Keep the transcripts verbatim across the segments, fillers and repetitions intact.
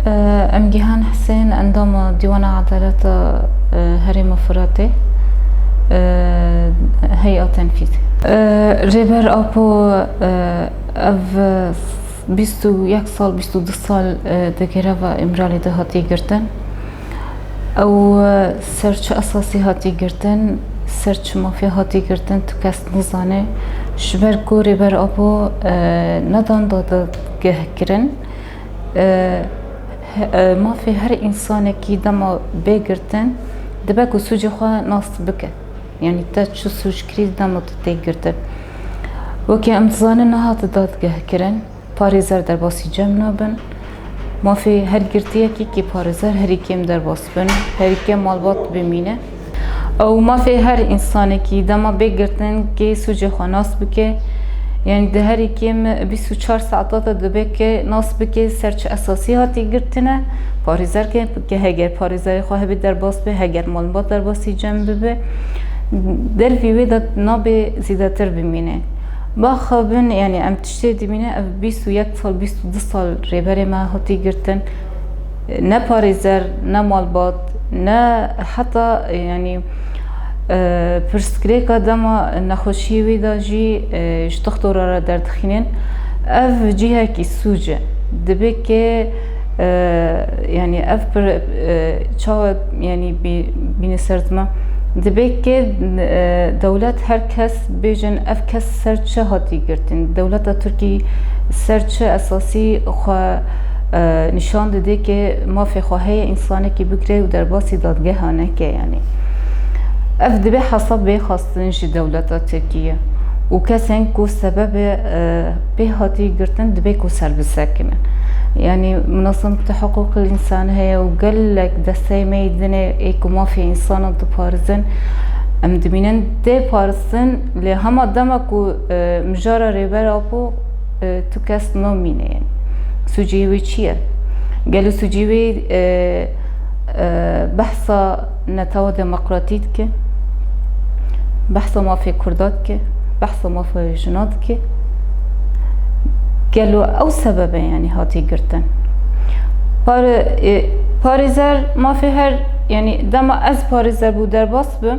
Em Gihan Hisên, endama Dîwana Edaleta, e, Herêma Firatê, e, Heya Tenfîzê. E, Rêber Apo, e, ev bîst û yek sal, bîst û du sal, e, di gireva Îmralî de hatiye girtin. Ew, e, ser çi esasî hatiye girtin, ser çi mafê hatiye girtin, tu kes nizane. Ji ber ku Rêber Apo, e, nedan dadgehkirin, e, he-, e, mafê her însanekî dema bê girtin, dibe ku sûcê xwe nas bike. Yanî te çi sûc kirî dema tu tê girtin. Wekî em dizanin nehate dadgehkirin, parêzer derbasî cem nabin. Mafê her girtiyekî kê parêzer herî kêm derbas bin, herî kêm malbat bimîne. Ew mafê her însanekî dema bê girtin kê sûcê xwe nas bike. Yanî di herî kêm bîst û çar saeta de dibe kê nas bike ser çi esasî hatî girtine. Parêzer ke, ke heger parêzerê xwe hebê derbas be, heger malbat derbasî cem bibe, dervî wê de nabê zêdetir bimîne. Baxabin, yanî em tiştê dibîne, ev bîst û yek sal, bîst û du sal rêberê me hatî girtin. Ne parêzer, ne malbat, ne heta, yanî, e, pirsgirêka dema nexweşiyê wê de jî, e, ji doxtora re derdixînin. Ev cihekî sûc e. Dibe ke, e, yanî ev pir, e, çawa, yanî bî-, bîne ser ziman. Dibe ke, e, dewlet her kes bêjin ev kes ser çi hatî girtin. Dewleta Tirkî ser çi esasî xwe, e, nîşan dide ke mafê xwe heye însanekî bigire û derbasî dadgeha neke, yanî. Ev dibe hesab bê xwestin ji dewleta Tirkî ye û kesên ku sebebê, e, pê hatî girtin dibe ku serbise kinin. Yanî Munasemete Hiqûqil Însan heye û gelek desteyê me yê dinê ê ku mafê însanan diparizin, em dibînin tê paristin, lê hema dema ku, e, mijara Rêber Apo, e, tu kes namîne, yanî. Sûcê wê çi ye? Gelo sûcê wê, e, e, behsa netewa demokratî dike? Behsa mafê Kurda dike? Behsa mafê jina dike? Gelo ew sebebe, yanî, hatî girtin? Pare-, e, parêzer, mafê her, yanî, dema ez parêzer bû derbas bim,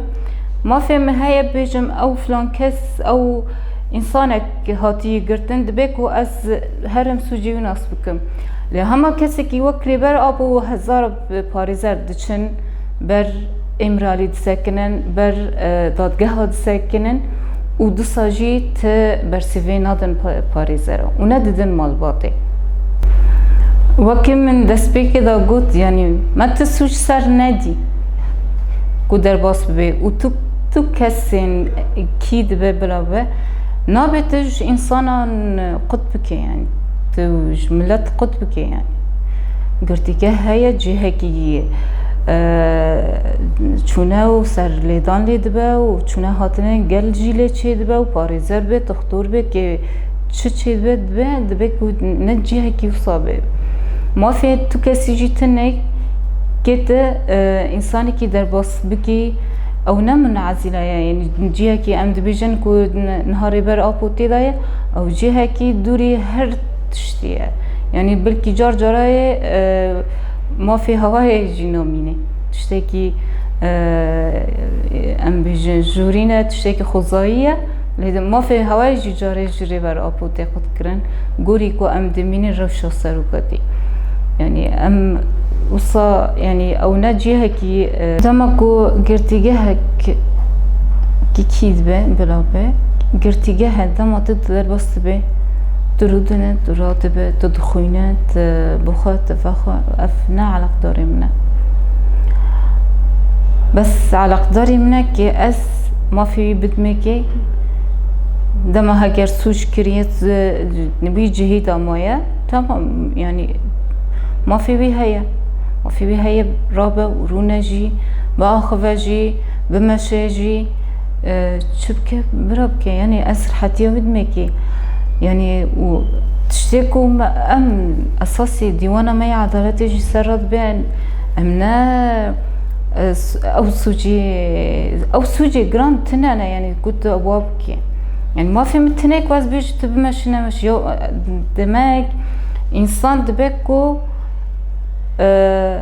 mafê min heye bêjim, ew filan kes, ew însanek hatiye girtin, dibe ku ez herim sûcê wî nas bikim. Lê hema kesekî wek Rêber Apo û hezar parêzer diçin ber Îmralî disekinin, ber, e, dadgeha disekinin û disa jî ti bersivê nadin pa-, parêzera û nedidin malbatê. Wekî min destpêkê de got, yanî me ti sûc ser nedî ku derbas bibe û tu, tu kesên kî dibe bila be, nabe tu ji însanan qut bike, yanî tu ji milet qut bike, yanî. Girtîgeh heye, cihekî, e, çûne û serlêdan lê dibe û çûne hatine gel jî lê çê dibe û parêzer be, doxtor be, kê çi çê dibe, dibe, dibe ku ne cihekî wisa be. Mafê tu kesî jî tune, kê tu, e, însanekî derbas bikî, ew ne munezile ye, yanî cihekî em dibêjin ku n-, niha Rêber Apo tê de ye, ew cihekî dûrî her tiştî ye. Yanî belkî car cara ye, e, mafê hewayê jî namîne. Tiştekî, e, em bêjin jûrî ne, tiştekî xwezayî ye. Lê di mafê hewayê jî carê ji Rêber Apo tê qutkirin. Gorî ku em dimînin rewşa serokatî. Yanî em wisa, yanî ew ne cihekî, e, dema ku girtîgehek kî dibe, bila be, girtîgehe dema tu derbas dibe, tu rûdine, tu radibe, tu dixwîne, tu bixwe, tu vexwe, ev ne eleqdarê min e. Bes eleqdarê min e ki ez mafê wî bidimê kê, dema heger sûc kiriye, wî cihî de maye, tamam, yanî mafê wî heye. Mafê wî heye, rabe û rûne jî, biaxive jî, bimeşe jî, e, çi bike, bira bike. Yanî ez rihetiya wî dimekî. Yanî û tiştê ku me, em esasî dîwana me ya edaletê jî ser re dibe, em ne, e, s-, ew sûcê, ew sûcê giran tune ne, yanî ku tu ewa bikî. Yanî mafê min tune ku ez bêjim tu bimeşî nemeşî. Yo, e, demek însan dibe ku e,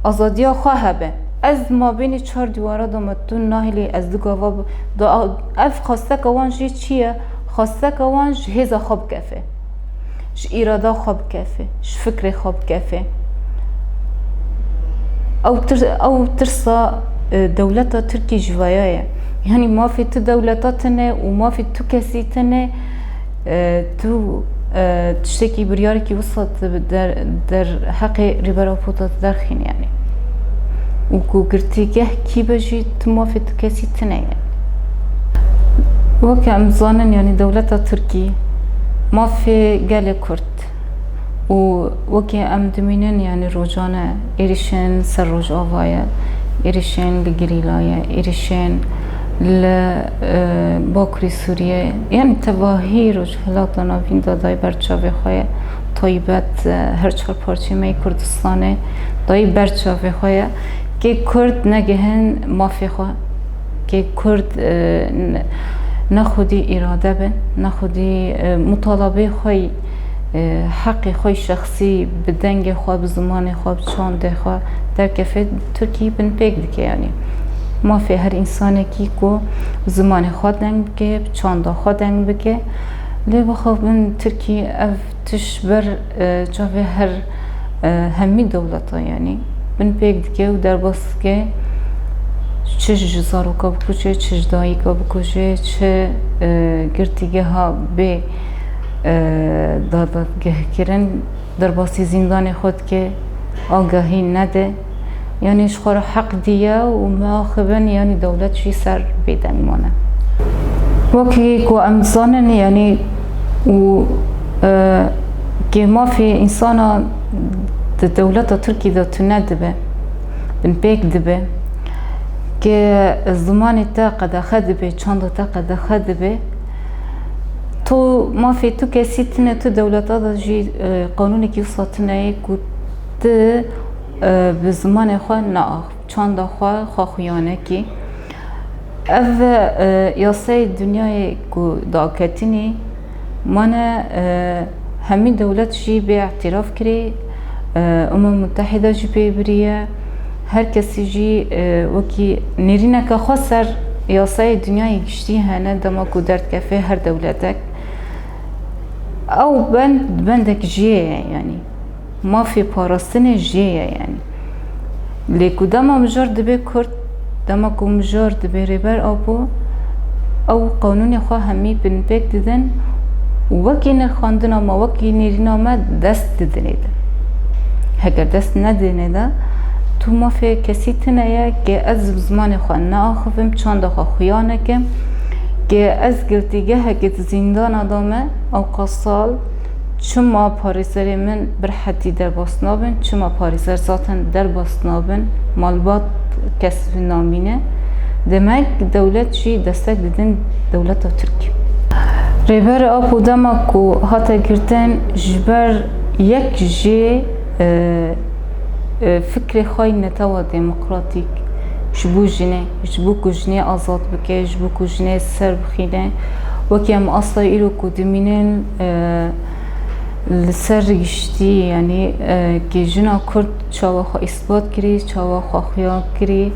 azadiya xwe hebe. Ez mabênê çar dîwara de me tu nahêlî ez du gava bi-, da, ev xwesteka wan jî çi ye? Xwesteka wan ji hêza xwe bikefe. Ji îrada xwe bikefe. Ji fikrê xwe bikefe. Ew tir-, ew tirsa, e, dewleta Tirkî ji veya ye. Yanî mafê tu dewleta tine û mafê tu kesî tine, e, tu, e, tiştekî biryarekî wisa tu der, der heqê Rêber Apo de derxînî yanî. Û ku girtîgeh kî be jî tu mafê tu kesî tine ye. Weke em zanin yanî dewleta Tirkî mafê gelê Kurd û wekî em dimînin, yanî rojane êrîşên ser Rojava ye, êrîşên li gerîla ye, êrîşên li, e, Bakurê Sûriyê, yanî tevahî Rojhilata Navîn de dayê ber çavê xwe ye, taybet, e, her çar parçeyê me yê Kurdistanê dayê ber çavê xwe ye. Kê Kurd negihin mafê xwe, kê Kurd, e, ne, ne xwedî îrade bin, ne xwedî, e, mutalabê xwe yî, e, heqê xwe yî şexsî bi dengê xwe, bi zimanê xwe, bi çandê xwe derkefe, Tirkî binpêk dike yanî. Mafê her însanekî ku bi zimanê xwe deng bike, bi çanda xwe deng bike. Lê bixwebin Tirkî ev tişt ber, e, çavê her, e, hemî dewleta yanî binpêk dike û derbas dike. Çi ji zaroka bikuje, çi ji dayika bikuje, çi, e, girtîgeha bê, e, dadgehkirin derbasî zîndanê xwe dike, agahî nede. Yanî ji xwe re heq diye û me axivin, yanî dewlet jî ser bêdeng mane. Wekî ku em dizanin, yanî û, e, kê mafê însana di dewleta Tirkî de tune dibe, binpêk dibe, kê zimanê te qedexe dibe, çanda te qedexe dibe, tu mafê tu kesî tine, tu dewleta de jî, e, qanûnekî wisa tune ye ku tu, e, bi zimanê xwe neax, çanda xwe, xwe xuyanekî. Ev, e, yasayê dinyayê ku daketinî mane, e, hemî dewlet jî bê îtiraf kirî, e, Umem Mutehîde jî pê biriye. Her kesî jî, e, wekî nêrîneke xwe ser yasayê dinyayê giştî hene, dema ku derdkefe her dewletek. Ew bend, bendek jê ye, yanî mafê parastinê jê ye, yanî. Lê ku dema mijar dibe Kurd, dema ku mijar dibe Rêber Apo, ew qanûnê xwe hemî binpêk didin û wekî nirxandina me, wekî nêrîna me dest didinê de. Heger dest nedinê de, tu mafê kesî tine ye, kê ez bi zimanê xwe neaxivim, çanda xwe xuya nekim, kê ez girtîgehekê di zîndana de me, ewqas sal, çima parêzerê min bi rehetî derbas nabin? Çima parêzer zaten derbas nabin? Malbat kes namîne. Demek dewlet jî destek didin dewleta Tirkî. Rêber Apo dema ku hate girtin, ji ber yek jê, e, e, fikrê xwe yî netewa demokratîk ji bo jinê, ji bo ku jinê azad bike, ji bo ku jinê ser bixîne. Wekî em asla îro ku dimînin, e, li ser giştî, yanî, e, kê jina Kurd çawa xwe îsbat kirî, çawa xwe xuya kirî.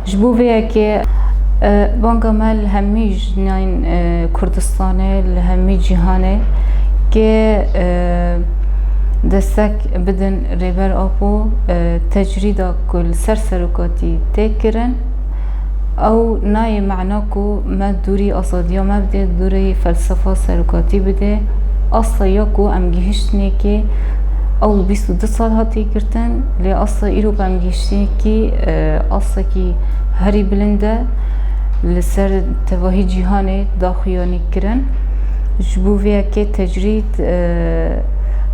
Ji bo vê yekê, e, banga me li hemî jinayên, e, Kurdistanê, li hemî cîhanê kê, e, destek bidin Rêber Apo, e, tecrîda ku li ser serokatî tê kirin, ew nayê mena ku me dûrî azadiya me bidê, dûrî felsefa serokatî bidê. Asla ya ku em gihiştinê kê ew bîst û du sal hatiye girtin, lê asla îro ku em gihiştinê kê, e, astekî herî bilind e, li ser tevahî cîhanê daxuyanî kirin. Ji bo vê yekê tecrîd, e,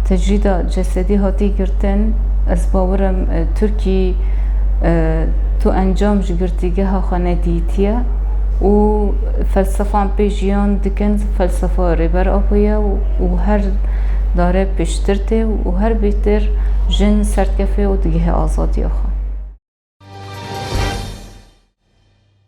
tecrîda cesedî hatî girtin. Ez bawer im, e, Tirkî, e, tu encam ji girtîgeha xwe nedîtiye û felsefan pê jiyan dikin, felsefa Rêber Apo ye û, û her dare pêştir tê û her bêtir jin serdikefe û digihê azadiya xwe.